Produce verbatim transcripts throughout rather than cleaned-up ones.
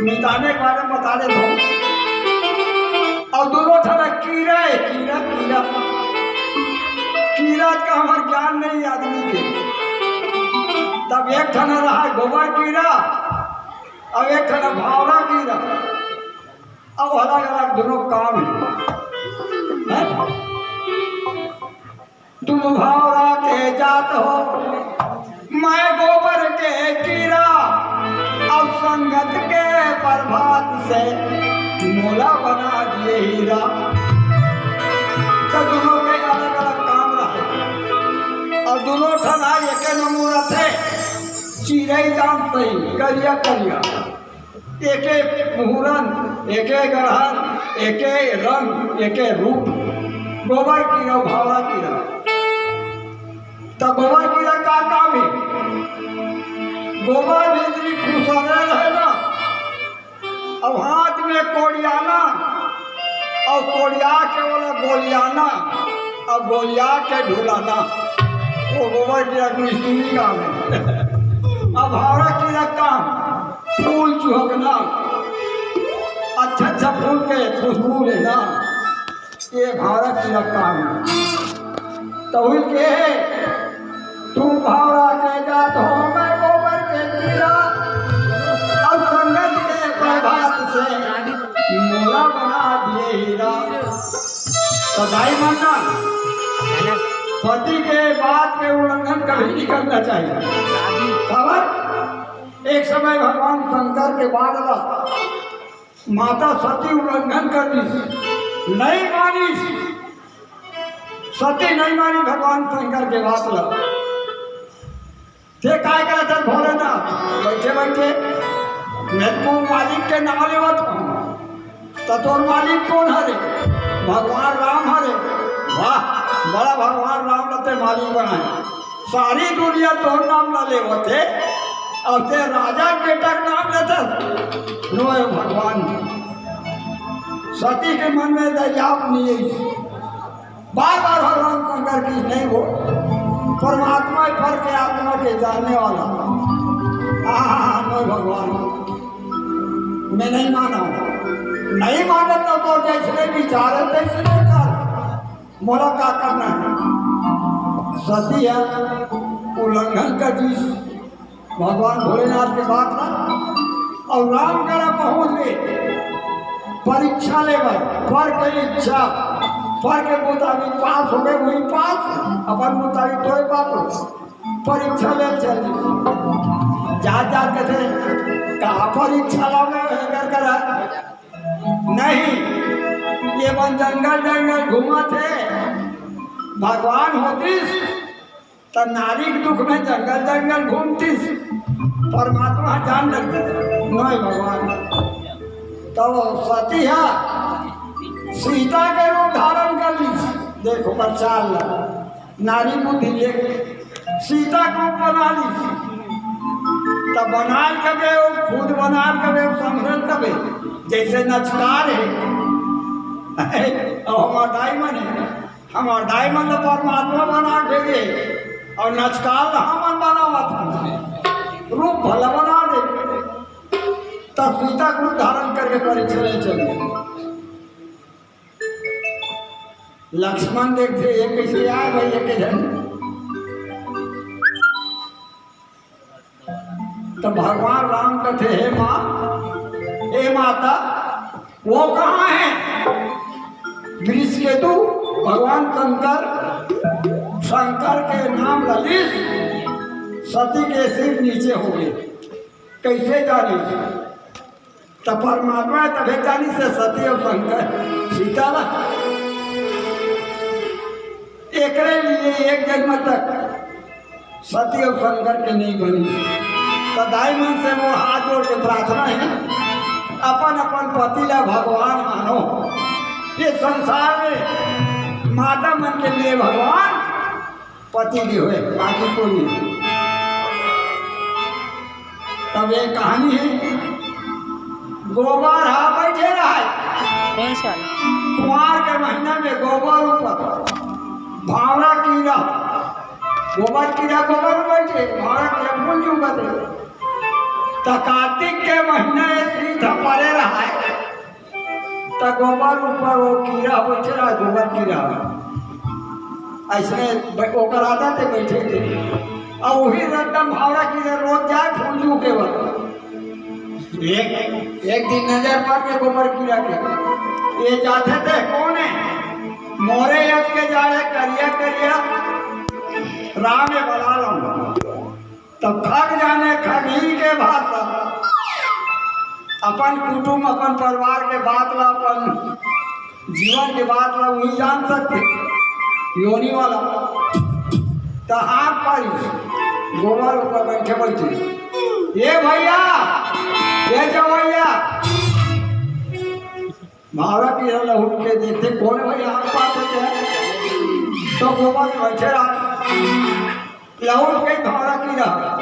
मिताने के बारे में बता देत हँव। अउ दूनों ठन कीरा हे, कीरा, कीरा। कीरा का हमर ज्ञान नहीं आदमी के। तब एक ठन रहा गोबर कीरा, अउ एक ठन भावरा कीरा। अउ अलग-अलग दूनों काम हे। हैं? तुम भावरा के जात हो, मैं गोबर के कीरा, अउ संगत के प्रभात से मोला बना दिए हीरा। त दूनों के अलग-अलग काम रहे, अउ दूनों ठन एके नमूना थे, चिरई जान सही, करिया करिया। एके मुहूरन, एके गढ़न, एके रंग, एके रूप। गोबर कीरा, भावरा कीरा। त गोबर कीरा का काम हे? गोबर भीतरी खुसरे रहे ना, अउ हाथ में कोड़ियाना, अउ कोड़िया के ओला गोलियाना, अउ गोलिया के ढुलाना। वो गोबर कीरा के मिस्त्री काम हे। अउ भावरा कीरा काम फूल चुहकना, अच्छा अच्छा फूल के खुशबू लेना, ये भावरा कीरा काम हे। तहुल के हे, तुम भावरा के जात हो, मैं गोबर के कीरा, अउ संगत के प्रभात से मोला बना दिए हीरा। त दाई मन ना, पति के बात के उल्लंघन कभी नहीं करना चाहिए। काबर? एक समय भगवान शंकर के बात ला माता सती उल्लंघन कर दिस, नहीं मानिस। सती नहीं मानी भगवान शंकर के बात ला। ते काय करत हस भोलेनाथ? बैठे बैठे मैं तो मालिक के नाम लेवत हँव। त तोर मालिक कोन हरे? भगवान राम हरे। वाह, बड़ा भगवान राम ला ते मालिक बनाए। सारी दुनिया तोर नाम ला लेवत हे, अउ ते राजा के बेटा के नाम लेथस। नो हे भगवान, सती के मन में दया नहीं हे। बार बार भगवान शंकर की नहीं हो, परमात्मा पर के आत्मा के जानने वाला। आहा, नो भगवान, मैं नहीं माना हूँ। नहीं मानत तो, तो जैसे विचार है तैसे कर, मोला का करना हे? सती ह उल्लंघन कर दिस भगवान भोलेनाथ के बात ला, अउ राम करा पहुँच गे परीक्षा ले बर, पर के इच्छा, पर के मुताबिक पास हो गे, वही पास, अपन मुताबिक तोरे बाप परीक्षा ले चल दिस। जात जात कथे, "का परीक्षा ला मैं एकर करा?" नहीं, ये मन जंगल जंगल घूमत हे। भगवान होतिस त नारी के दुख में जंगल जंगल घूमतिस। परमात्मा जान लेते, नहीं भगवान। तो सती ह सीता के रूप धारण कर लिस। देखो, पर चाल ला। नारी बुद्धि ले सीता के रूप बना लिस। तब बनाल कबे, वो खुद बनाल कबे, वो समझल कबे, जैसे नचकार हे। अउ हमार दाई मन हे, हमार दाई मन तो परमात्मा बना के दे, अउ नचकार ला हमन बनावत हन। रूप भला बना दे, तब सीता के रूप धारण करके परीक्षा ले चले। लक्ष्मण देखथे, "ये कइसे आय भाई, ये के झन?" तो भगवान राम कथे, "हे माँ, हे माता, वो कहाँ हे?" वृषकेतु भगवान शंकर, शंकर के नाम ल लिस, सती के सिर नीचे हो गे। कइसे जानिस? त परमात्मा तभे जानिस हे सती अउ शंकर, सीता ला। एकरे लिए एक जन्म तक सती अउ शंकर के नहीं बनी। त दाई मन से मोर हाथ जोड़ के प्रार्थना हे, अपन अपन पति ला भगवान मानो। ये संसार में माता मन के लिए भगवान पति भी होय, बाकी कोई नहीं। तब ये कहानी हे, गोबर हा बैठे रहय। कौन सा? कुंवार के महीना में गोबर ऊपर भावरा कीरा, गोबर कीरा गोबर में बैठे, भावरा कीरा फूल चुकत हे। त कार्तिक के महीना ये सीधा परे रहय, त गोबर ऊपर वो कीरा बइठे रहय, गोबर कीरा। अइसने ब-, ओकर आदत हे बइठे के। अउ उही रद्दम भावरा कीरा रोज जाय फूलजू के बर। एक, एक दिन नजर पड़ गे गोबर कीरा के। ये जाथे ते कोन हे? मोरे यत के जाड़े करिया करिया राम ए बला लूं। तब खग जाने खगही के भाषा, अपन कुटुम, अपन परिवार के बात ला, अपन जीवन के बात ला उही जान सकथे, योनि वाला। त हाथ पारिस गोबर ऊपर बइठे बइठे, "ए भइया, ए जवइया।" भावरा कीरा लहुट के देखथे, "कोन भइया हाथ पारथे?" त गोबर में बइठे रहय। लहुट के भावरा कीरा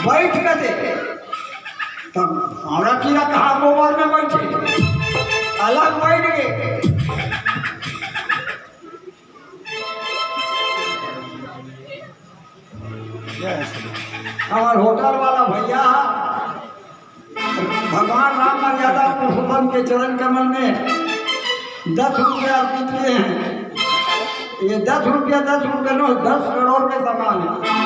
बइठ के दे। तब भावरा कीरा कहाँ गोबर में बइठे, अलग बइठ गे। हमर होटल वाला भइया भगवान राम मर्यादा पुरुषोत्तम के चरण कमल में दस रुपया अर्पित किए हैं। ये दस रुपया, दस रुपया नो, दस करोड़ के समान हे।